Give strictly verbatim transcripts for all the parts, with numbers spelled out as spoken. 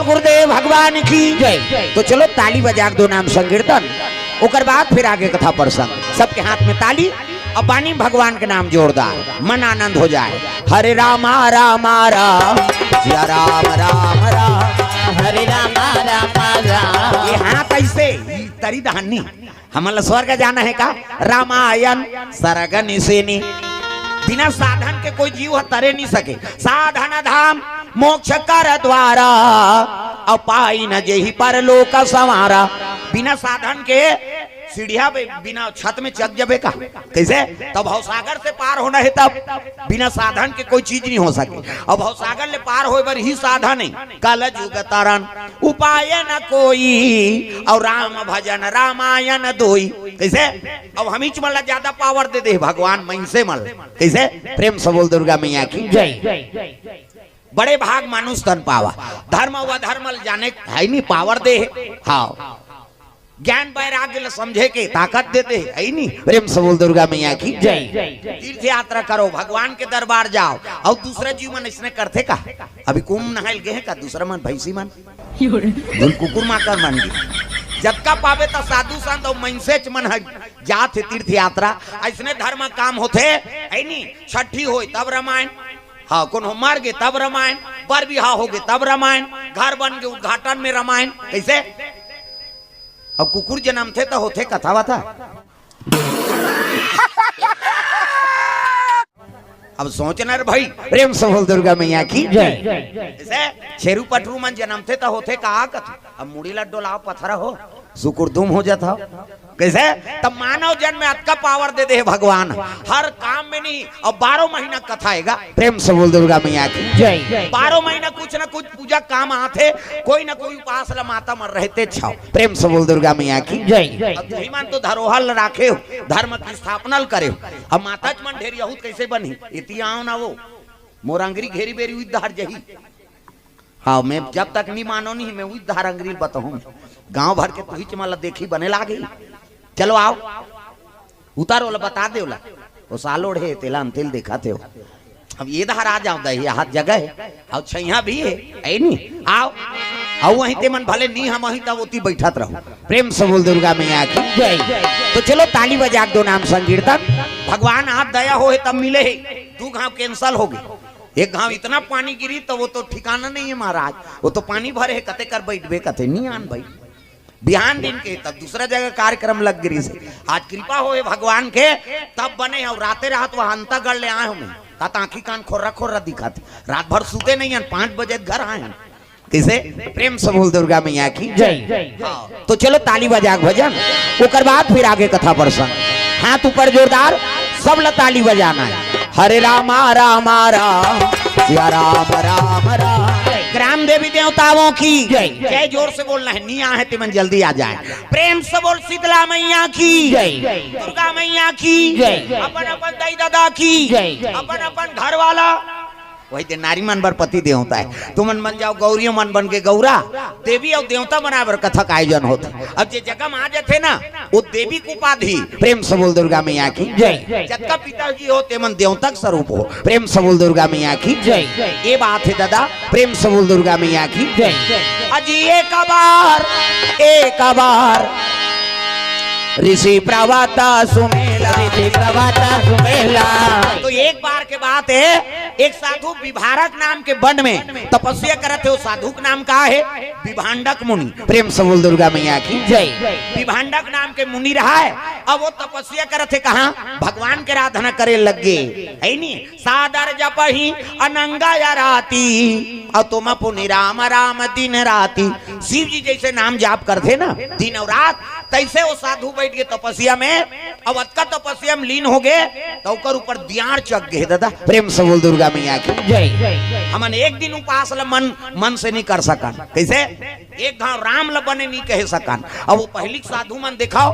गुरुदेव भगवान की जय। तो चलो ताली बजा के दो नाम संकीर्तन, ओकर बाद फिर आगे कथा प्रसंग। सबके हाथ में ताली, अब बानी भगवान के नाम जोरदार, मन आनंद हो जाए। हरे रामा रामा राम, सिया राम राम राम। हरे रामा रामा राम। ये हाथ ऐसे तरी दहानी, हमन ला स्वर्ग जाना हे का? रामायण सरग निसेनी। बिना साधन के कोई जीव ह तरे नहीं सके। साधन धाम मोक्ष कर द्वारा, अउ पाई न जेहि परलोक संवारा। बिना साधन के सीढ़िया पे, बिना छत में चढ़ जबे का? कैसे? तब भवसागर से पार होना हे तब। बिना साधन के कोई चीज नहीं हो सके। अउ भवसागर ले पार होए बर ही साधन हे। कल जुग तरन उपाय न कोई, अउ राम भजन रामायण दोई। कैसे? अब हमीच मन ला ज्यादा पावर दे दे भगवान, मनसे मन ला। कैसे? प्रेम से बोल दुर्गा मैया की जय। बड़े भाग मानुष तन पावा, धर्म व धर्म ल जाने हे नहीं, पावर दे हे। हाँ, ज्ञान वैराग्य ल समझे के ताकत देते हे नहीं। प्रेम से बोल दुर्गा मैया की जय। तीर्थ यात्रा करो, भगवान के दरबार जाओ, अउ दूसरा जीव मन इसने करथे का? अभी कुंभ नहाइल गए हे का दूसरा मन, भैंसी मन? बोल कुकुर माकर मन गे। जतका पावे त साधु संत अउ मनसेच मन ह जात हे तीर्थ यात्रा। अइसने धर्म काम होथे, है नी? छठी होय तब रामायण, हाँ, कोनो मर गे तब रामायण, बर बिहाव हो गे तब रामायण, घर बन के उद्घाटन में रामायण। कैसे? अब कुकुर जनमथे त होथे कथा वथा। अब सोचना रे भाई, प्रेम से बोल दुर्गा मैया की जय। जैसे छेरू पटरू मन जनमथे त होथे का कथे, अब मुड़ी ला डोलाव पथरा हो, सुकुर दुम हो जात हो। कैसे? तब मानव जन्म में अतका पावर दे दे हे भगवान, हर काम में नहीं। अब बारह महीना कथा आएगा, प्रेम से बोल दुर्गा मैया की जय। बारह महीना कुछ ना कुछ पूजा काम आथे, कोई ना कोई उपास ला माता मन रहते छाव। प्रेम से बोल दुर्गा मैया की जय। अब तुही मन तो धरोहर ल राखे हो, धर्म की स्थापना ल करे हो। अब माता मन ढेर यहूद कैसे बनी? इति आओ ना वो, मोर अंगरी घेरी बेरी उद्धार जही। हाँ, मैं जब तक नहीं मानो नहीं, मैं उद्धार अंगरी बताऊँ। गांव भर के तुही चमला देखी बने लागे। चलो आओ, उतारो ला, बता दे ला। वो सालोड़ हे, तेला अंतिल देखा थे। अब ये धार आ जाओ, दही हाथ जगह है, और छैया भी है, है नी? आओ, आओ, वहीं ते मन भले नी हम वहीं तब ओती बैठत रहो। प्रेम से बोल दुर्गा मैया की जय। तो चलो ताली बजा के दो नाम संकीर्तन। भगवान आप दया हो है तब मिले है, दू घाव कैंसल हो गए। एक घाव इतना पानी गिरी तो वो तो ठिकाना नहीं है महाराज, वो तो पानी भरे है, कते कर बैठबे, कते नी आन भाई। बिहान दिन के तब दूसरा जगह कार्यक्रम लग गिरी से। आज कृपा होए भगवान के, तब बने। और राते रात वह अंतागढ़ ले आए हमें, तात आंखी कान खोर्रा खोर्रा दिखाते, रात भर सूते नहीं हन, पाँच बजे घर आए हन। कैसे? प्रेम से बोल दुर्गा मैया की जय। हाँ, तो चलो ताली बजा के भजन, ओकर बाद फिर आगे कथा प्रसंग। हाथ ऊपर जोरदार, सब ला ताली बजाना है। हरे रामा रामा राम, सिया राम राम राम। ग्राम देवी देवताओं की जय। जय जोर से बोलना है, नी आहे ते मन जल्दी आ जाए। प्रेम से बोल शीतला मैया की जय। दुर्गा मैया की जय। अपन अपन दाई दादा की जय। अपन अपन घर वाला, वही ते नारी मन बर पति देवता है। तुमन बन जाओ गौरियो मन बन के गौरा, देवी और देवता बनाए बर कथा का आयोजन होता है। अब जे जगह में आ जाते ना, वो देवी की उपाधि। प्रेम से बोल दुर्गा मैया की जय। जतका पिताजी हो ते मन देवता के स्वरूप हो। प्रेम से बोल दुर्गा मैया की जय। ये बात है दादा, प्रेम से बोल दुर्गा मैया की जय। अजी एक बार, एक बार ऋषि प्रवत सुमेला। ऋषि प्रवत सुमेला। तो एक बार के बात है, एक साधु विभारक नाम के वन में तपस्या करत हे। वो साधु के नाम का है? विभांडक मुनि। प्रेम से बोल दुर्गा मैया की जय। विभांडक नाम के मुनि रहा है। अब वो तपस्या करत हे, कहाँ? भगवान के आराधना करे लग गे, है नी? सादर जपहि अनंग अराती, अउ तुम पुनि राम राम दिन राती। शिव जी जैसे नाम जाप करथे ना दिन और रात, तैसे वो साधु बैठ के तपस्या में, अब अतका तपस्या में लीन हो गए, तो ओकर ऊपर दियार चढ़ गए दादा। प्रेम से बोल दुर्गा मैया की जय। हमन एक दिन उपास ला मन, मन से नहीं कर सकन। कैसे? एक घाव राम ल बने नहीं कहे सकन। अब वो पहली के साधु मन देखाओ,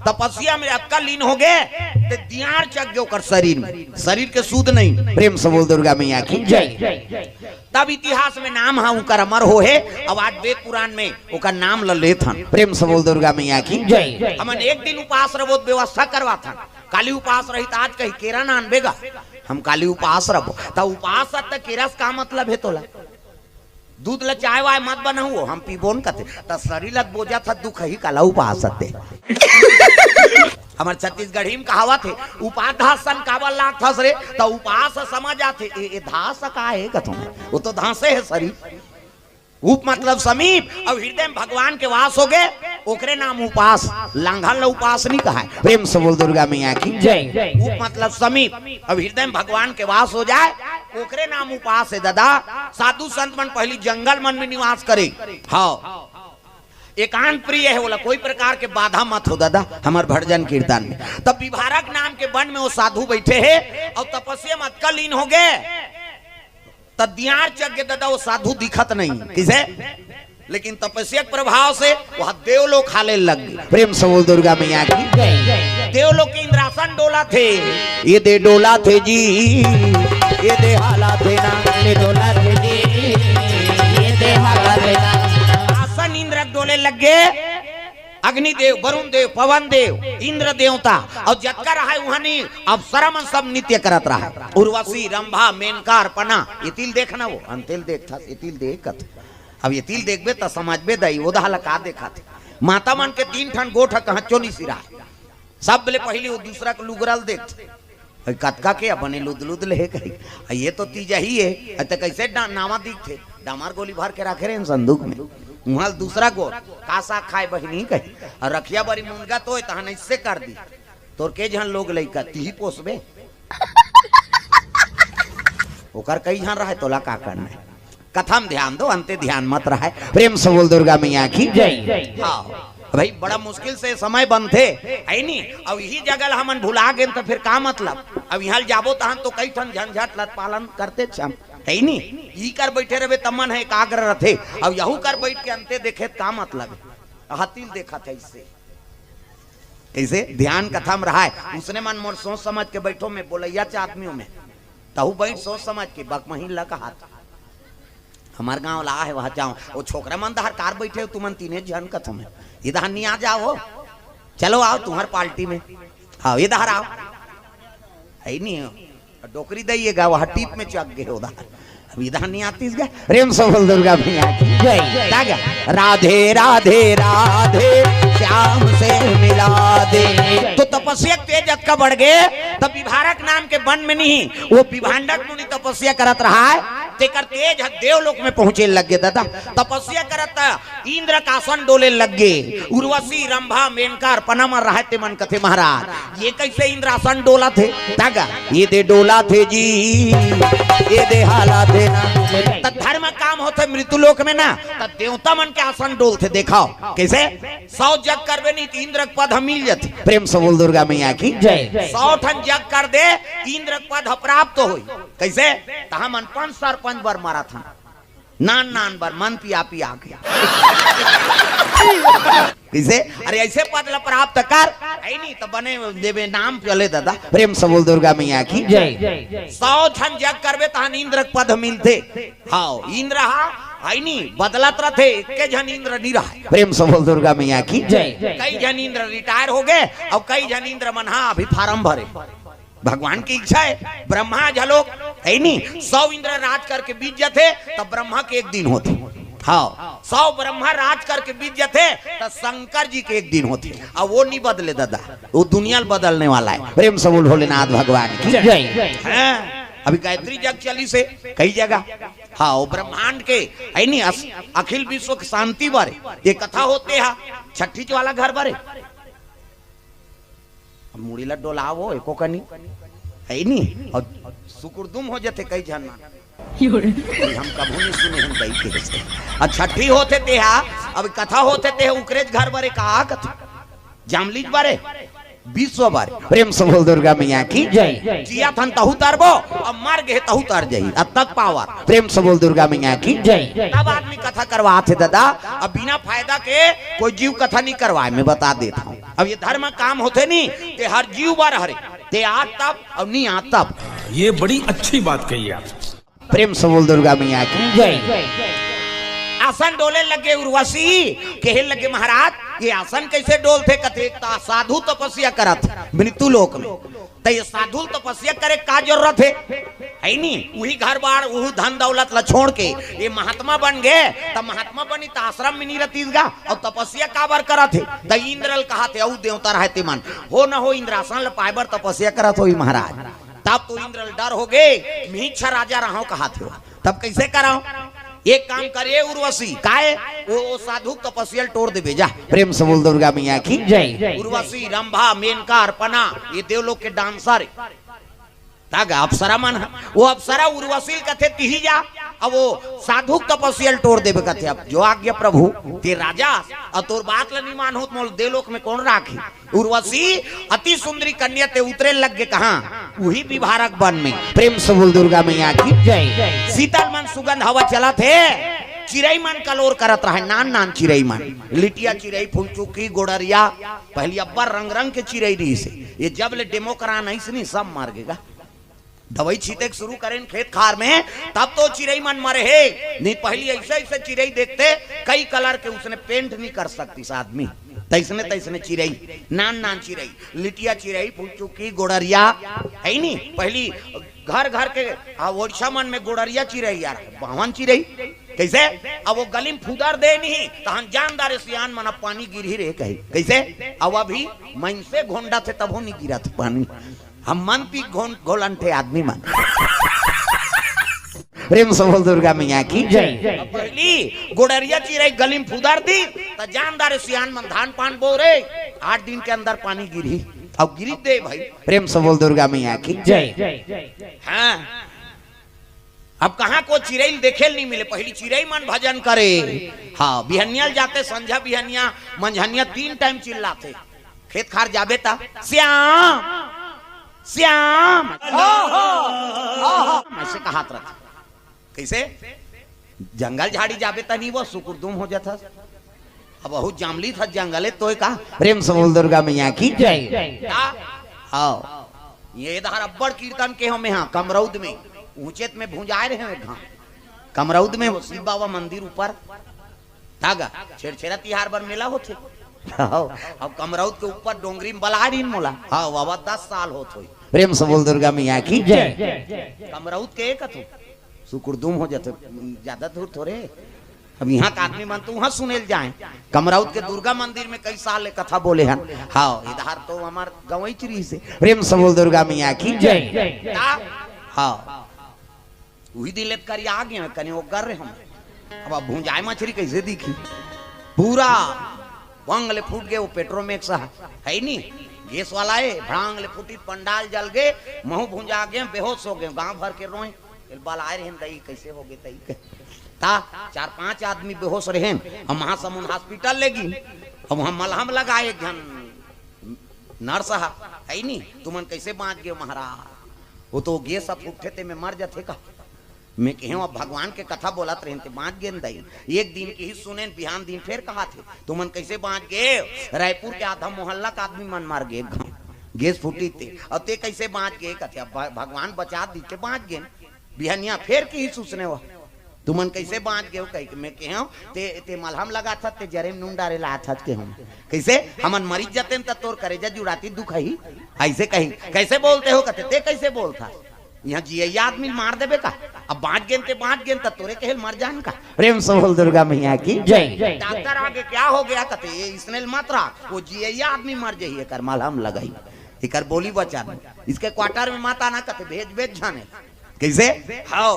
तपस्या में अतका लीन हो गए, ते दियार चढ़ गए ओकर शरीर में, शरीर के सुध नहीं। प्रेम से बोल दुर्गा मैया की जय। तब इतिहास में नाम है उनकर अमर हो है। अब आज वेद पुराण में ओकर नाम ल लेत हन। प्रेम से बोल दुर्गा मैया की जय। हमन एक दिन उपास रबो त व्यवस्था करवात हन। काली उपास रही त आज कही केरा ना आनबे गा, हम काली उपास रबो। त उपास त केरा से का मतलब है तोला? दूध ल चाय वाय मत बनाऊ, हम पीबो न कथे। त शरीर ल बोजत हस दुखही, काला उपास हस ते। हमर छत्तीसगढ़ी म कहावत हे, उपाधासन काबर लागथस रे? त उपास समझ आथे, ए, ए धास का हे कथों मैं? वो तो धासे हे शरीर। उप मतलब समीप, अउ हृदय म भगवान के वास होगे, ओकरे नाम उपास। लांघन ल उपास नहीं कहाय। प्रेम से बोल दुर्गा मैया की। जय। उप मतलब समीप, अउ हृदय म भगवान के वास हो जाय, ओकरे नाम उपास हे ददा। साधु संत मन पहिली जंगल मन में निवास करे। हाँ, एकांत प्रिय हे, ओला कोई प्रकार के बाधा मत हो ददा। हमर भजन कीर्तन में तब विभारक नाम के वन में वो साधु बैठे हे अउ तपस्या म अतका लीन होगे, त दियार चघ गे ददा, वो साधु दिखत नहीं। किसे? लेकिन तपस्या के प्रभाव से वह देवलोक हाले लग गे। प्रेम से बोल दुर्गा मैया की। देवलोक के इंद्रासन डोलत हे, ये दे डोलत हे जी, ये दे हालत हे ना। ये डोलत हे जी, ये दे हालत हे ना। आसन इंद्र के डोले लग गे। अग्निदेव, वरुण देव, पवन देव, इंद्र देवता अउ जतका रहय उहां नहीं, अप्सरा मन सब नृत्य करत रहय। उर्वशी, रंभा, मेनका, अर्पणा, ये तिल देखना वो, अंतेल देखथस, ये तिल देखत। अब ये तिल देखबे त समझबे दई, वो दहा ल का देखत। माता मन के तीन ठन गोठ ह कहांचो नहीं सिराय। सब ले पहिली वो दूसरा के लुगरा ल देखथे। अरे कतका के अपने लुद लुद ले कही। अरे ये तो तीजा ही हे। अरे त कैसे डा-, नावा दिखथे? डामर गोली भर के राखे रहे संदूक में। उहां दूसरा गोठ, का साग खाय बहिनी कही। अउ रखिया बरी मुनगा तो तहन ऐसे कर दी। तोर के झन लोग लइका, तिही पोसबे। ओकर कई झन रहय, तोला का करना हे? कथा म ध्यान दो, अंते ध्यान मत रहय। प्रेम से बोल दुर्गा मैया की। जय। हाँ भाई, बड़ा मुश्किल से समय बनथे, हे नी? अउ इही जगह ल हमन भुला गेन त फिर का मतलब? अब इहां ल जाबो तहन तो कई ठन झंझट ल पालन करते छन, हे नी? ई कर बैठे रहबे त मन ह एकाग्र रथे, अउ यहू कर बैठ के अंते देखे त का मतलब हे? हाथी ल देखत हे इससे। कैसे? ध्यान कथा म रहय, उसने मन मोर सोच समझ के बैठो, मैं बोलैया च आदमी हूं मैं। तहू बैठ सोच समझ के, बकमहीन ल कहात। हमर गांव ला हे, वहां जाओ, वो छोकरा मन दहर कार बैठे हो, तुमन तीने झन कथों मैं। इधर नहीं आ जाओ हो। चलो आओ तुम्हार पार्टी में। हाँ, इधर आओ। हे नहीं हो। डोकरी दइए गा, वह टीप में चक गे हो उधर। अब इधर नहीं आतीस गा। प्रेम से बोल दुर्गा मैया की। जय। ता गा, राधे राधे राधे, श्याम से मिला दे। तो तपस्या के तेज अतका बढ़ गे, तब विभारक नाम के वन में नहीं, वो विभांडक मुनि तपस्या करत रहय, तेकर तेज ह देवलोक में पहुंचे लग गे ददा। तपस्या करत इंद्र के आसन डोले लग गे, उर्वशी, रंभा, मेनका, अर्पणा मन रहय, ते मन कथे महाराज, ये कैसे इंद्रासन डोलत हे? ता गा, ये दे डोलत हे जी, ये दे हालत हे ना। त धर्म काम होथे मृत्यु लोक में ना, त देवता मन के आसन डोलथे। देखव कैसे? सौ जग करबे नहीं त इंद्र के पद ह मिल जथे। प्रेम से बोल दुर्गा मैया की। जय। सौ ठन जग कर दे, इंद्र के पद ह प्राप्त होही। कैसे? त हमन पंच सरपंच बर मरत हन। नान नान बर मन पिया पिया के। कैसे? अरे ऐसे पद ल प्राप्त कर, हे नहीं त बने देबे नाम चले ददा। प्रेम से बोल दुर्गा मैया की। जय। सौ झन जग करबे तहन इंद्र के पद मिलथे। हाँ, इंद्र हा, हे नहीं, बदलत रथे, एके झन इंद्र नहीं रहय। प्रेम से बोल दुर्गा मैया की। जय। कई झन इंद्र रिटायर हो गे, अउ कई झन इंद्र मन हा अभी फार्म भरे। भगवान के इच्छा हे, ब्रह्मा झलोक, हे नहीं, सौ इंद्र राज करके बीत जथे, तब ब्रह्मा के एक दिन होथे। हाँ, सौ ब्रह्मा राज करके बीत जथे, तब शंकर जी के एक दिन होथे। अउ वो नहीं बदले ददा, वो दुनिया ल बदलने वाला हे। प्रेम से बोल भोलेनाथ भगवान की। जय। हाँ, अभी गायत्री जग चलिस हे कई जगह। हाँ, वो ब्रह्मांड के, हे नहीं, अस-, अखिल विश्व के शांति बर ये कथा होथे हा, छठीच वाला घर बर हे। अब मुड़ी ला डोलावो, एको कनी। हे नहीं? अउ सुकुरदुम हो जथे कई झन मन। हम कभू नहीं सुने हन दई के से। अउ छठी होथे तेहा, अब कथा होथे तेहा, उकरेच घर बर हे का कथे? जामलीच बर हे, विश्व बर हे। प्रेम से बोल दुर्गा मैया की। जय। जियत हन तहू तरबो, अउ मर गे तहू तर जाही। अतक पावर। प्रेम से बोल दुर्गा मैया की। जय। तब आदमी कथा करवाथे ददा, अब बिना फायदा के कोई जीव कथा नहीं करवाय, मैं बता देत हूं। अब ये धर्म काम होथे नहीं, ते हर जीव बर हरे, ते आत तब अउ नहीं आत तब। ये बड़ी अच्छी बात कही आप। प्रेम से बोल दुर्गा मैया की। जय। आसन डोले लग गे उर्वशी, कहे लग गे महाराज, ये आसन कैसे डोलथे? कथे, एक त साधु तपस्या करत मृत्यु लोक में, त ये साधु ल तपस्या करे का जरूरत हे? है नी? उही घर बार, उही धन दौलत ला छोड़ के ये महात्मा बन गे, त महात्मा बनी त आश्रम में नी रतिस गा, अउ तपस्या काबर करत हे? त इंद्र ल कहाथे, अउ देवता रहय ते मन, हो न हो इंद्रासन ल पाए बर तपस्या करत होही महाराज। तब तो इंद्र ल डर हो गे, मिच्छा राजा रहंव कहाथे। तब कैसे करंव? एक काम कर, ए उर्वशी, काय? ओ, ओ साधु के तपस्या ल टोर देबे जा। प्रेम से बोल दुर्गा मैया की जय। उर्वशी, रंभा, मेनका, अर्पणा, ये देवलोक के डांसर हे। त गा अप्सरा मन ह, ओ अप्सरा उर्वशी ल कथे तिही जा, अब ओ साधु के तपस्या ल टोर देबे कथे। अब जो आज्ञा प्रभु, ते राजा, अउ तोर बात ल नी मानहूं त मोला देवलोक में कोन राखही? उर्वशी अति सुंदरी कन्या, ते उतरे लग गे कहां? उही विभारक वन में। प्रेम से बोल दुर्गा मैया की जय। शीतल मन सुगंध हवा चलत हे, चिरई मन कलोर करत रहय, नान नान चिरई मन, लिटिया चिरई, फुलचुकी, गोड़रिया, पहली अब्बड़ रंग रंग के चिरई रहिस हे। ये जब ले डेमोक्रान आइस नी, सब मर गे गा। दवाई छीते के शुरू करेन खेत खार में, तब तो चिरई मन मरे हे। नहीं, पहली ऐसे ऐसे चिरई देखते, कई कलर के, उसने पेंट नहीं कर सकतीस आदमी। तैसने तैसने चिरई, नान नान चिरई, लिटिया चिरई, फुलचुकी, गोड़रिया, है नी? पहली घर घर के, आ, ओडिशा मन में गोड़रिया चिरई यार, बावन चिरई। कैसे? अब वो गली में फुदर दे नहीं, तहन जान डारे सियान मन, अब पानी गिरही रे कही। कैसे? अब अभी मनसे घोंडथे तभो नहीं गिरत पानी। हम मन पी घोल-, घोलंठे आदमी मन। प्रेम से बोल दुर्गा मैया की जय। अब पहली गोड़रिया चिरई गली में फुदर दी, त जान डारे सियान मन धान पान बो रे, आठ दिन के अंदर पानी गिरही। अब गिरी दे भाई। प्रेम से बोल दुर्गा मैया की जय। हाँ, अब कहाँ को चिरई ल देखे ल नहीं मिले, पहली चिरई मन भजन करे। हाँ, बिहनिया ल जाते, संझा बिहनिया, मंझनिया, तीन टाइम चिल्लाथे। खेत खार जाबे त, "श्याम, श्याम।" ऐसे कहात रहथे। कैसे? जंगल झाड़ी जाबे त नहीं, वो सुकुरदुम हो जाथस। अब बहुत जामली था जंगले तोय का। प्रेम से बोल दुर्गा मैया की जय। का? आओ। ये इधर अब्बड़ कीर्तन के हो में, हाँ, कमरौद में, ऊंचेत में भुंजाए रहे हो एक घाम। कमरौद में हो शिव बाबा मंदिर ऊपर। धागा, छेरछेरा तिहार बर मेला होथे। हव, अब कमरौद के ऊपर डोंगरी में बला रहिन मोला। हव, बाबा दस साल होत होई। प्रेम से बोल दुर्गा मैया की जय। कमरौद के एक अथु सुकुरदुम हो जाथे, ज्यादा दूर थोरे। अब इहाँ के आदमी मन तो उहाँ सुने ल जाए। कमरौद के दुर्गा मंदिर में कई साल ले कथा बोले हन। हव, इधर तो हमार गंवईच रहिसे। प्रेम से बोल दुर्गा मैया की जय। का? हव। उही दिन ले त करिया गे हंव, कने ओग्गर रहे हंव। अब, अब भुंजाए मछरी कैसे दिखही? पूरा भंग ले फूट गे वो पेट्रोमेक्स ह, है नी? गैस वाला ए, भड़ांग ले फूटी, पंडाल जल गे, महूं भुंजा गे, बेहोश हो गे, गांव भर के रोए। एला बलाए रहेन दई, कैसे हो गे तई के। ता चार पांच आदमी बेहोश रहेन, हम महासमुंद हॉस्पिटल ले गिन। अब उहाँ मलहम लगाए एक झन नर्स ह, है नी? तुमन कैसे बांच गे महाराज? वो तो गैस ह फूटथे ते में मर जाथे का? मैं कहेंव, अब भगवान के कथा बोलत रहेन ते बांच गेन दई। एक दिन के ही सुनेन, बिहान दिन फेर कहाथे, तुमन कैसे बांच गे? रायपुर के आधा मोहल्ला के आदमी मन मर गे, गैस फूटी ते, अउ ते कैसे बांच गे? कथे, अब भ-, भगवान बचा दी ते बांच गेन। बिहनिया फेर के ही सुसने हुआ, तुमन कैसे बांच गेव कहिके। मैं कहेंव, ते, ते मलहम लगाथस, ते जरे में नून डारे ला आथस कहेंव। कैसे? हमन मरिच जतेन त तोर करेजा जुड़ाती दुखही। ऐसे कही, कैसे बोलते हो कथे, ते कैसे बोलथस? इहाँ जियइया आदमी मार देबे का? अब बांच गेन ते बांच गेन त तोरे कहेल मर जान का? प्रेम से बोल दुर्गा मैया की जय। डॉक्टर आगे क्या हो गया कथे, ये इसने ल मत राख, वो जियइया आदमी मर जही, एकर मलहम लगाई, एकर बोली वचन, इसके क्वार्टर में मत आना कथे, भेज भेज जाने। कैसे? हव।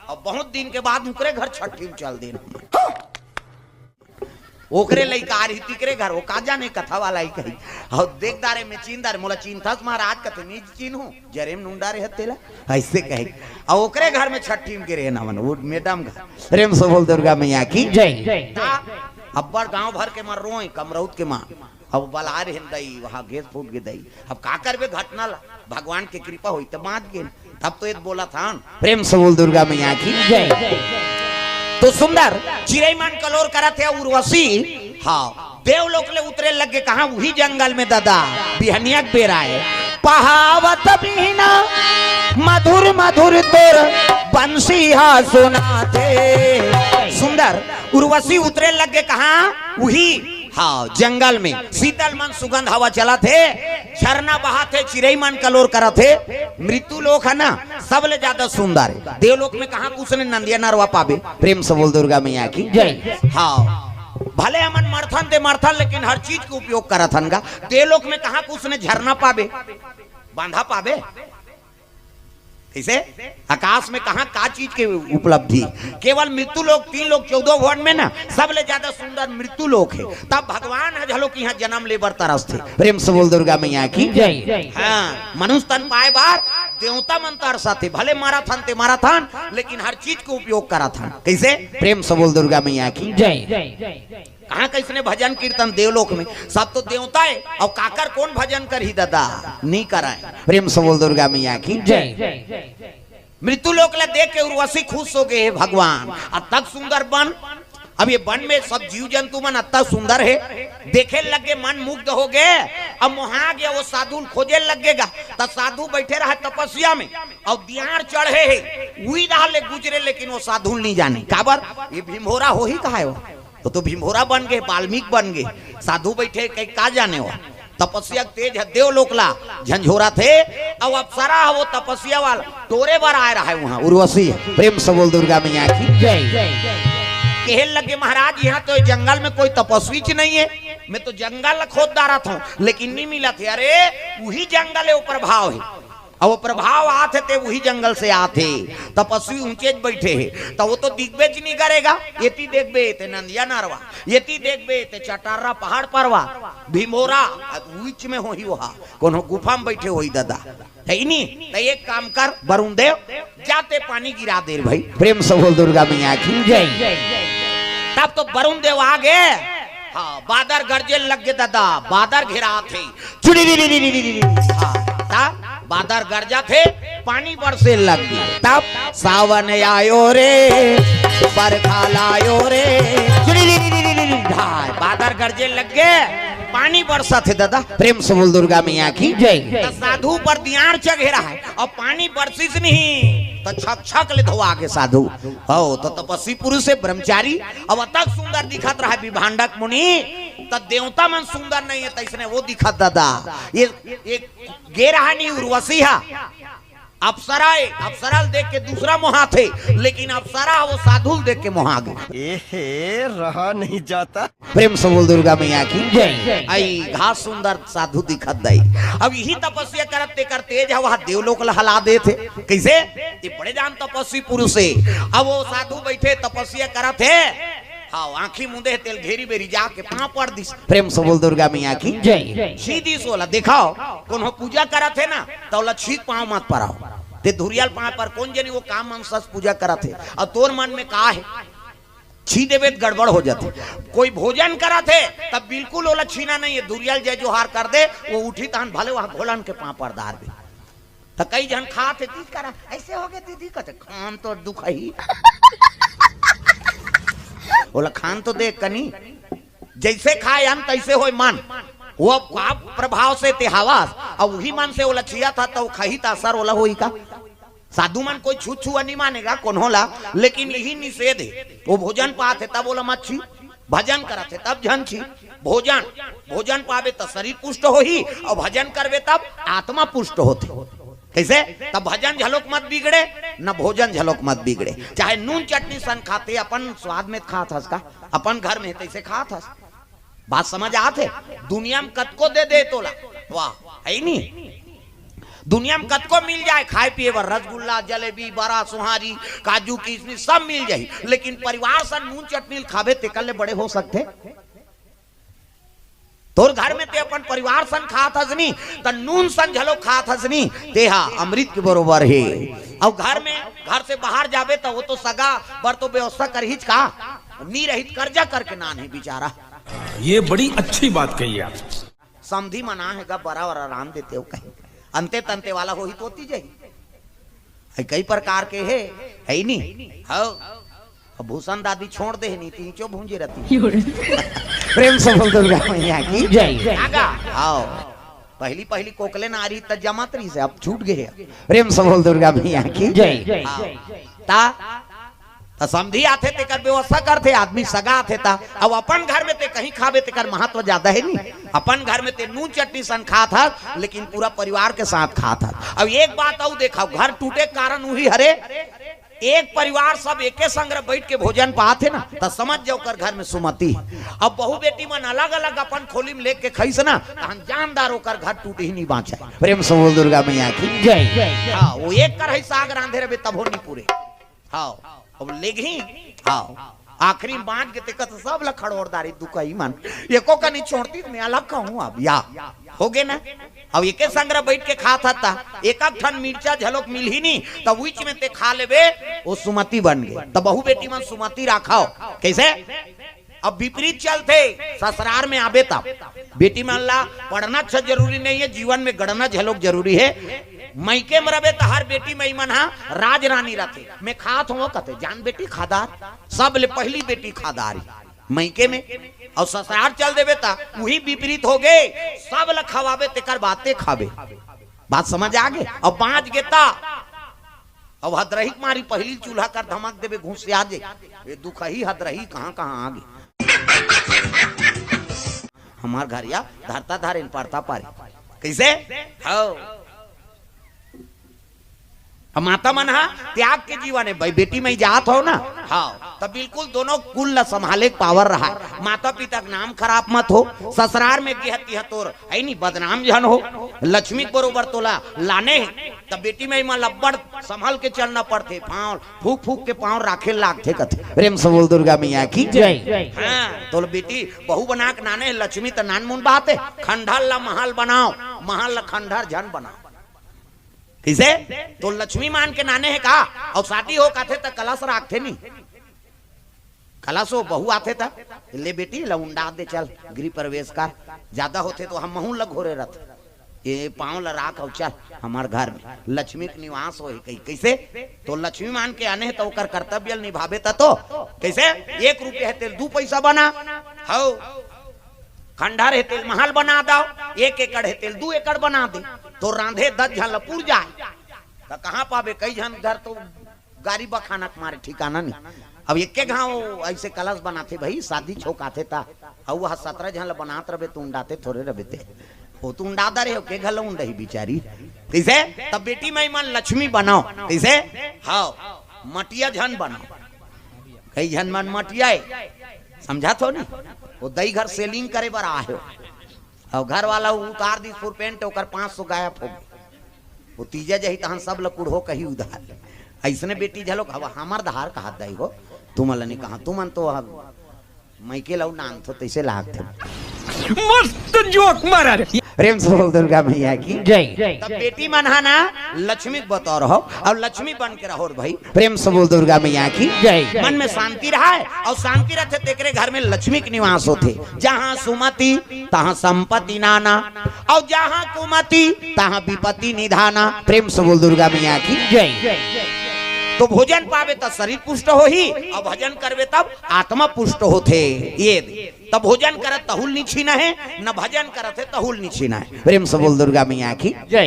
अब बहुत दिन के बाद ओकरे घर छट्ठी में चल देन। ओकरे लइका आ रही तिकरे घर, वो का जाने कथा वाला ही कही। अउ देख डारे में चिन्ह डारे, मोला चिन्हथस महाराज कथे, नी चिन्हूं, जरे में नून डारे हस तेला, ऐसे कही। अउ ओकरे घर में छट्ठी में गे रहेन हमन, वो मैडम घर। प्रेम से बोल दुर्गा मैया की जय। ता अब्बड़ गांव भर के मन रोए, कमरौद के मन। अब बलाए रहेन दई, उहाँ गैस फूट गे दई। अब का करबे घटना ला, भगवान के कृपा होई त बांच गेन। तब तो ये बोलथन, प्रेम से बोल दुर्गा मैया की जय। तो सुंदर चिरई मन कलोर करत हे उर्वशी, हाँ, देवलोक ले उतरे लग गे कहाँ? उही जंगल में दादा, बिहनिया के बेरा ए। पहावत बीना मधुर मधुर तोर बंसी हा सुनाथे। सुंदर उर्वशी उतरे लग गे कहाँ? उही हाँ, जंगल में शीतल मन सुगंध हवा चलत हे, झरना बहत हे, चिरई मन कलोर करत हे। मृत्यु लोक हे ना, सबले ज्यादा सुंदर हे। देवलोक में कहाँ कुछ ने नंदिया नरवा पाबे? प्रेम से बोल दुर्गा मैया की जय। हाँ, भले हमन मरथन ते मरथन, लेकिन हर चीज के उपयोग करत हन गा। देवलोक में कहाँ कुछ ने झरना पाबे, बांधा पाबे? कइसे? आकाश में कहाँ का चीज के उपलब्धि? केवल मृत्यु लोक, तीन लोक, चौदह भुवन में ना, सबले ज्यादा सुंदर मृत्यु लोक हे। तब भगवान ह घलो इहाँ जन्म ले बर तरसथे। प्रेम से बोल दुर्गा मैया की जय। हाँ, मनुष्य तन पाए बर देवता मन तरसथे। भले मरत हन ते मरत हन, लेकिन हर चीज के उपयोग करत हन। कइसे? प्रेम से बोल दुर्गा मैया की जय। कहाँ कइसने भजन कीर्तन देवलोक में, सब तो देवता हे। अउ काकर कोन भजन करही ददा? नी करय। प्रेम से बोल दुर्गा मैया की जय। मृत्यु लोक ला देख के उर्वशी खुश हो गे, "हे भगवान, अतक सुंदर बन।" अब ये बन में सब जीव जंतु मन अतक सुंदर हे, देखे लग गे, मन मुग्ध हो गे। अब मोहा गे, वो साधु ल खोजे लग गे गा। त साधु बइठे रहे तपस्या में, अउ दियार चढ़े हे, उही डहर ले गुजरे, लेकिन वो साधु ल नी जाने। काबर? ये भीमभोरा होही कहाय वो? वो तो भीमभोरा बन गे, वाल्मीकि बन गे, साधु बइठे कहीं का जाने वो। तपस्या के तेज ह देवलोक ला झंझोरथे, अउ अप्सरा ह वो तपस्या वाला टोरे बर आय रहे उहाँ, उर्वशी। प्रेम से बोल दुर्गा मैया की जय। कहे लगे, "महाराज, इहाँ तो ये जंगल में कोई तपस्वीच नइ हे, मैं तो जंगल ला खोद डारत हँव, लेकिन नी मिलत हे।" अरे, उही जंगल हे, वो प्रभाव हे। अउ वो प्रभाव आत हे ते उही जंगल से आत हे। तपस्वी ऊँचे बइठे हे, त वो तो दिखबेच नी करे गा। एती देखबे ते नंदिया नरवा, एती देखबे ते चटर्रा पहाड़ परवा, भीमभोरा, अब बीच में होही ओहा, कोनो गुफा में बइठे होही ददा। हे नी? त एक काम कर वरुण देव, जा ते पानी गिरा दे रे भई। प्रेम से बोल दुर्गा मैया की जय। तब तो वरुण देव आ गे। हाँ, बादर गरजे लग गे ददा, बादर घेराथे। चुड़ी री री री री री री। हाँ, तब बादर गरजाथे, पानी बरसे लग गे। तब सावन आयो रे, बरखा लायो रे। चुड़ी री री री री री। हाँ, बादर गरजे लग गे, पानी बरसत हे ददा। प्रेम से बोल दुर्गा मैया की जय। त साधु पर दियार चघे रहे, अउ पानी बरसिस नहीं, त छक छक ले धोवा गे साधु। हो, त तपस्वी पुरुष हे, ब्रह्मचारी, अउ अतक सुंदर दिखत रहे विभांडक मुनि, त देवता मन सुंदर नइ हे, तइसने वो दिखत ददा। ये, ये गे रहा नहीं उर्वशी हा, अप्सरा हे, अप्सरा ल देख के दूसरा मोहाथे, लेकिन अप्सरा ह वो साधु ल देख के मोहा गे। एहे, रहा नहीं जाता। प्रेम से बोल दुर्गा मैया की जय। आई घास सुंदर साधु दिखत दई। अब इही तपस्या करत तेकर तेज ह वहाँ देवलोक ल हला देथे। कइसे? ये बड़े जान तपस्वी पुरुष हे। अब वो साधु बइठे तपस्या करत हे, हाँ, आँखी मूंदे हे, तेल घेरी बेरी जाके पाँव पड़ दिस। प्रेम से बोल दुर्गा मैया की जय। सीधी सोला देखाव, कोनो पूजा करत हे ना, त ओला छीक पाँव मत पराव। ते धुरियल पाँव पर कोन जनी वो काम मन सस पूजा करत हे, अउ तोर मन में का हे? छी देबे त गड़बड़ हो जाथे। कोई भोजन करत हे, तब बिल्कुल ओला छीना नहीं हे, धुरियल जय जोहार कर दे, वो उठी तहन भले वहाँ घोलन के पाँव पर डार दे। त कई झन खात हे, तीज करा, "ऐसे हो गे दीदी," कथे, "खान तो दुख ही।" ओला खान तो दे कनी, जइसे खाय अन तइसे होय मन। वो का प्रभाव से ते हवस, अउ उही मन से ओला छियत ह, त वो खही त असर ओला होही का? साधु मन कोई छू छुआ नहीं मानेगा कोनो ला, लेकिन इही निषेध हे। वो भोजन पात हे तब ओला मत छी, भजन करत हे तब झन छी। भोजन, भोजन पाबे त शरीर पुष्ट होही, अउ भजन करबे तब आत्मा पुष्ट होथे। कइसे? तब भजन झलोक मत बिगड़े, न भोजन झलोक मत बिगड़े। चाहे नून चटनी सन खाते, अपन स्वाद में खात हस का, अपन घर में तइसे खात हस। बात समझ आत हे? दुनिया में कतको दे दे तोला, वाह, हे नी? दुनिया में कतको मिल जाय खाय पिये बर, रसगुल्ला, जलेबी, बरा, सोहारी, काजू, किशमिश सब मिल जाही, लेकिन परिवार सन नून चटनी ल खाबे तेकर ले बड़े हो सकथे? तोर घर में ते अपन परिवार सन खात हस नी, त नून सन झलो खात हस नी, तेहा अमृत के बरोबर हे। अउ घर में, घर से बाहर जाबे त वो तो सगा बर तो व्यवस्था करहीच का, नी रही त कर्जा करके नान हे बिचारा। ये बड़ी अच्छी बात कही आप। समधी मना हे गा, बरा वरा रांध देते हो कहीं, अंते तंते वाला होही तो ओती जाही। हे कई प्रकार के हे, हे नी? हव। अब भूषण दादी छोड़ दे नी, तीचो भूंजे रहती। प्रेम से बोल दुर्गा मैया की जय। आगा, आओ। पहली, पहली कोकले नारी त जमत रही से, अब छूट गए हे। प्रेम से बोल दुर्गा मैया की जय। आओ। ता, त समधी आथे तेकर व्यवस्था करथे, आदमी सगा आथे त। अब अपन घर में ते कहीं खाबे तेकर महत्व ज्यादा हे नी। अपन घर में ते नून चटनी सन खात हस, लेकिन पूरा परिवार के साथ खात हस। अब एक बात अउ देखव, घर टूटे के कारण उही हरे, एक परिवार सब एके संग बैठ के भोजन पात हे ना, त समझ जाव ओकर घर में सुमति। अब बहू बेटी मन अलग अलग अपन खोली में लेके खइस ना, तहन जानदार ओकर घर टूट ही नहीं बाँचे। प्रेम से बोल दुर्गा मैया की। जय। हाँ, वो एक कढ़ाई साग रांधे रहे तभो नहीं पूरे। हाँ, अब लेगही। हाँ, आखिरी में बाँच के तेकर सब ला खड़ोर डारी दुकही मन। एको कनी छोड़ती त मैं अलग कहूँ अब या। होगे ना? अब एके संग बैठ के खात हस त एक ठन मिर्चा झलोक मिलही नी, त उहीच में ते खा लेबे, वो सुमति बन गे। त बहू बेटी मन सुमति राखव। कइसे? अब विपरीत चलथे, ससुरार में आबे त बेटी मन ला पढ़ना अच्छा जरूरी नहीं हे, जीवन में गढ़ना झलोक जरूरी हे। मइके में रबे त हर बेटी मई मन हा राज रानी रथे। मैं खात हूँ कथे, जान बेटी खादार, सब ले पहली बेटी खादार ही मइके में। अउ ससुरार चल देबे त उही विपरीत होगे, सब ल खवाबे तेकर बाते खाबे। बात समझ आगे? अब बाँच गे त अब हदरही के मारी पहली चूल्हा कर धमक देबे, घुसिया जे। ये दुखही हदरही कहाँ कहाँ आगे। हमार घरिया धरता धारे न पड़ता पारे। कइसे? हव। अब माता मन हा त्याग के जीवन हे भाई, बेटी मई जात हव ना। हाँ, त बिल्कुल दोनों कुल ला संभाले के power रहा। माता पिता के नाम खराब मत हो, ससुरार में गे हस तिहा तोर हे नी बदनाम झन हो। लक्ष्मी के बरोबर तोला लाने हे, त बेटी मई मन ला बड़ संभल के चलना पड़थे। पाँव फूक फूक के पाँव राखे लागथे कथे। प्रेम से बोल दुर्गा मैया की। जय। हाँ, तोला बेटी बहू बना के नाने हे, लक्ष्मी त नानमुन बात हे। खंडहर ला महल बनाव, महल ला खंडहर झन बनाव। कइसे? तोला लक्ष्मी मान के नाने हे का? अउ शादी हो कथे त कलश राखथे नी। कलश हो, बहू आथे त, "ले बेटी, ला उंडा दे, चल गृह प्रवेश कर, ज्यादा होथे त हमहू ला घोरे रथ, ये पाँव ला राख अउ चल हमार घर में, लक्ष्मी के निवास होही।" कही, कइसे? तोला लक्ष्मी मान के आने हे त ओकर कर्तव्य ल निभाबे त तो। कइसे? एक रुपया हे तेला दू पइसा बना, हव, खंडहर हे तेला महल बना दव, एक एकड़ हे तेला दू एकड़ बना दे, तोर रांधे दस झन ला पुर जाय। त कहाँ पाबे? कई झन घर तो गारी बखाना के मारे ठिकाना नहीं। अब एके घाव अइसे कलश बनाथे भाई, शादी छोकाथे त, अउ वह सतरा झन ला बनात रबे त उंडाते थोरे रबे ते। वो तो उंडा दे रहे हो, के घलो उंडही बिचारी। कइसे? तब बेटी मई मन लक्ष्मी बनाव। कइसे? हव, मटिया झन बनाव। कई झन मन मटिया हे, समझत हो नी? वो दई घर selling करे बर आए हो। अउ घर वाला उतार दिस full pant, ओकर पाँच सौ गायब होगे। वो तीजा जही तहन सब ल कुढ़ो कही उधार। अइसने बेटी झलोक हव, हमर धार कहत दई हो, तुमन ल नी कहा, तुमन तो अब मइके लउ नानथो तइसे लागथे। मस्त joke मारा रे। प्रेम से बोल दुर्गा मैया की। जय। तब बेटी मन हा ना लक्ष्मी के बतौर हो, अउ लक्ष्मी बन के रहो रे भाई। प्रेम से बोल दुर्गा मैया की। जय। मन में शांति रहे, अउ शांति रहिथे तेकरे घर में लक्ष्मी के निवास होथे। जहाँ सुमति तहाँ संपत्ति नाना, अउ जहाँ कुमति तहाँ विपत्ति निधाना। प्रेम से बोल दुर्गा मैया की। जय। तो भोजन पाबे त शरीर पुष्ट होही, अउ भजन करबे तब आत्मा पुष्ट होथे। ये दे। त भोजन करत तहू ल नी छीना हे, न भजन करत हे तहू ल नी छीना हे। प्रेम से बोल दुर्गा मैया की। जय।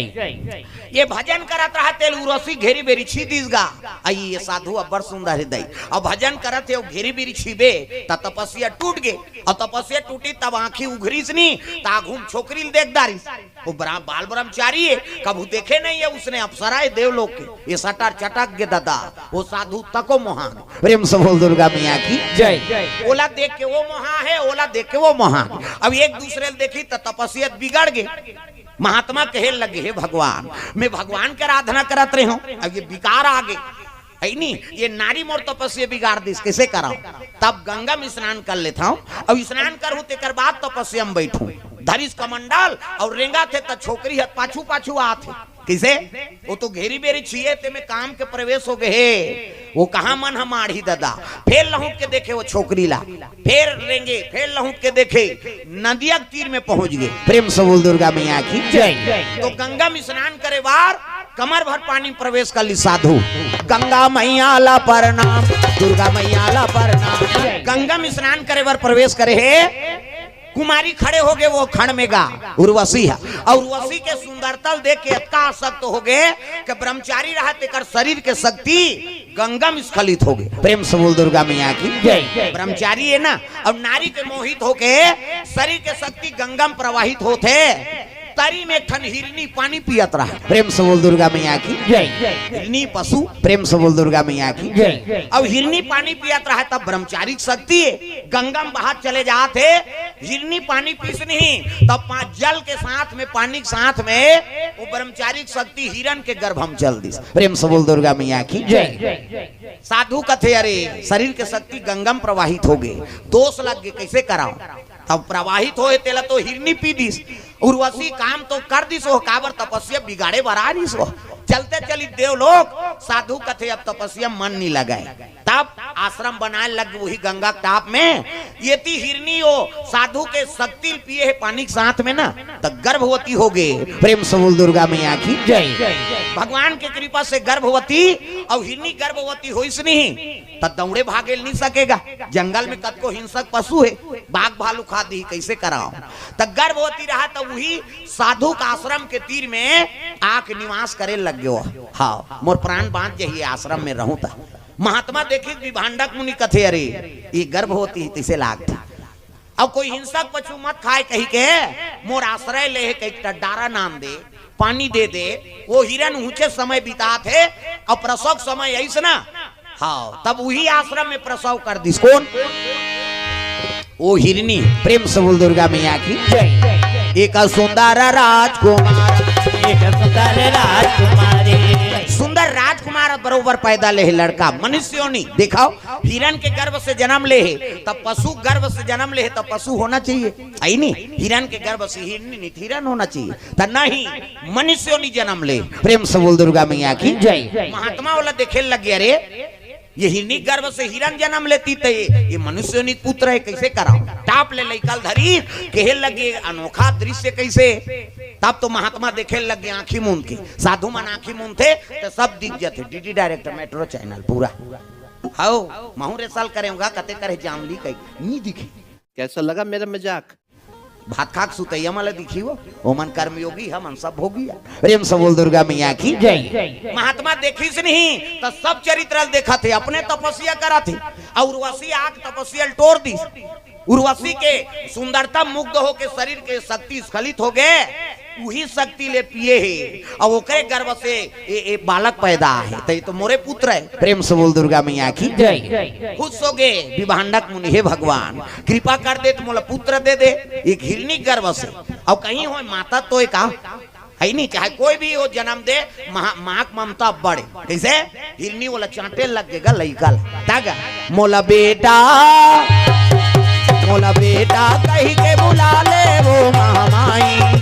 ये भजन करत रहा तेला उर्वशी घेरी बेरी छी दिस गा। अई ये साधु अब्बड़ सुंदर हे दई। अब भजन करत हे, अउ घेरी बेरी छीबे, त तपस्या टूट गे। अउ तपस्या टूटी तब आँखी उघरिस नी, त आघू म छोकरी ल देख डारिस। वो ब्रा-, बाल ब्रह्मचारी हे, कभू देखे नहीं हे उसने अप्सरा हे देवलोक के। ये सटर चटक गे ददा, वो साधु तको मोहा गे। प्रेम से बोल दुर्गा मैया की। जय। ओला देख के वो मोहा हे, ओला देख के वो मोहा गे। अब एक दूसरे ल देखी त तपस्या बिगड़ गे। महात्मा कहे लगे, "हे भगवान, मैं भगवान के आराधना करत रहे हूँ, अब ये बिगाड़ आ गे, हे नी, ये नारी मोर तपस्या बिगाड़ दिस, कइसे कराव?" तब गंगा में स्नान कर लेत हूँ, अउ स्नान करहूँ तेकर बाद तपस्या में बैठहूँ। धरिस कमंडल अउ रेंगथे त छोकरी ह पाछू पाछू आथे। कइसे? वो तो घेरी बेरी छिए, ते में काम के प्रवेश हो गे हे। वो कहाँ मन ह माढ़ी ददा। फेर लहुट के देखे वो छोकरी ला, फेर रेंगे, फेर लहुट के देखे, नदिया के तीर में पहुंच गे। प्रेम से बोल दुर्गा मैया की। जय। तो गंगा में स्नान करे बार कमर भर पानी प्रवेश कर ली साधु। गंगा मैया ला प्रणाम, दुर्गा मैया ला प्रणाम। गंगा में स्नान करे बर प्रवेश करे हे, कुमारी खड़े हो गे वो खंड में गा, उर्वशी हे। अउ उर्वशी के सुंदरता ल देख के अतका आसक्त हो गे कि ब्रह्मचारी रहा तेकर शरीर के शक्ति गंगम स्खलित होगे। प्रेम से बोल दुर्गा मैया की जय। ब्रह्मचारी हे ना, अब नारी के मोहित होके शरीर के शक्ति गंगम प्रवाहित होथे। तरी में एक ठन हिरनी पानी पियत रहा। प्रेम से बोल दुर्गा मैया की जय। हिरनी पशु। प्रेम से बोल दुर्गा मैया की जय। अब हिरनी पानी पियत रहा, तब ब्रह्मचारिक शक्ति गंगम बहात चले जात हे। हिरनी पानी पीस नहीं, तब पा-, जल के साथ में, पानी के साथ में वो ब्रह्मचारिक शक्ति हिरण के गर्भ में चल दिस। प्रेम से बोल दुर्गा मैया की जय। साधु कथे, "अरे, शरीर के शक्ति गंगम प्रवाहित होगे, दोष लग गे, कैसे कराओ?" तब प्रवाहित होए तेला तो हिरनी पी दिस, उर्वशी काम तो कर दिस, वो काबर तपस्या बिगाड़े बर आ रहिस वो। चलते चली देवलोक, साधु कथे, "अब तपस्या मन नहीं लगाए।" तब आश्रम बनाए लग वही गंगा के टाप में। यति हिरनी वो साधु के शक्ति पिए हे पानी के साथ में ना, त गर्भवती होगे। प्रेम से बोल दुर्गा मैया की जय। भगवान के कृपा से गर्भवती, और हिरनी गर्भवती होइस नहीं, त दौड़े भागे नहीं सकेगा। जंगल में कतको हिंसक पशु हे, बाघ भालू खा दी, कैसे कराओ? त गर्भवती रहा, त वही साधु का आश्रम के तीर में आके निवास करे लग गयो। हाँ, मोर प्राण बांच जही आश्रम में रहूं त। महात्मा देखिस विभांडक मुनि कथे, "अरे, ये गर्भवती हे, तैसे लागथे।" अब कोई हिंसक पशु मत खाए कही के, मोर आश्रय ले हे, कही के डारा नाम दे, पानी दे दे। वो हिरण ऊंचे समय बितात हे, और प्रसव समय ऐस ना, हाँ, तब वही आश्रम में प्रसव कर दिस। कौन? वो हिरनी। प्रेम से बोल दुर्गा मैया की जय। एक सुंदर राजकुमार, एक सुंदर राजकुमारी। सुंदर राजकुमार बरोबर पैदा ले हे लड़का, मनुष्य योनि। देखाओ, हिरण के गर्भ से जन्म ले हे, तब पशु गर्भ से जन्म ले हे, तब पशु होना चाहिए, है नहीं? हिरण के गर्भ से हिरनी नहीं, हिरण होना चाहिए, त नहीं, मनुष्य योनि जन्म ले। प्रेम से बोल दुर्गा मैया की जय। महात्मा वाला देखे लग गया, "अरे, ये हिरनी गर्भ से हिरण जन्म लेती त ये, ये मनुष्य योनि पुत्र हे, कैसे कराओ?" टाप ले लइका ल धरी, कहे लगे, "अनोखा दृश्य कैसे?" तब तो महात्मा देखे लग गए आंखी मूंद के। साधु मन आंखी मूंदथे त सब दिख जथे। डीडी डायरेक्ट, मेट्रो चैनल पूरा। हौ, महूं रे साल करे होगा, कते करे जामली कही, नी दिखी। कैसा लगा मेरा मजाक? भात खाक सुतैया मन ला दिखी वो, ओमन कर्मयोगी, हमन सब भोगी। प्रेम से बोल दुर्गा मैया की जय। महात्मा देखिस नहीं त सब चरित्र ल देखत हे, अपने तपस्या करत हे, और उर्वशी आके तपस्या ल टोर दिस। उर्वशी के सुंदरता मुग्ध होके शरीर के शक्ति स्खलित हो गए, उही शक्ति ले पिए हे, और ओकरे गर्भ से ए, ए बालक पैदा हे, त ये तो मोरे पुत्र हे। प्रेम से बोल दुर्गा मैया की जय। खुश हो गए विभांडक मुनि, "हे भगवान, कृपा कर दे, त मोला पुत्र दे दे, एक हिरनी गर्भ से।" और कहीं होय माता तो एक आ, है नहीं, चाहे कोई भी हो जन्म दे, माँ, माँ के ममता बड़े। कैसे? हिरनी वाला चांटे लग गएगा लइका ला। तागा, "मोला बेटा, मोला बेटा कही के बुला ले वो महामाई।"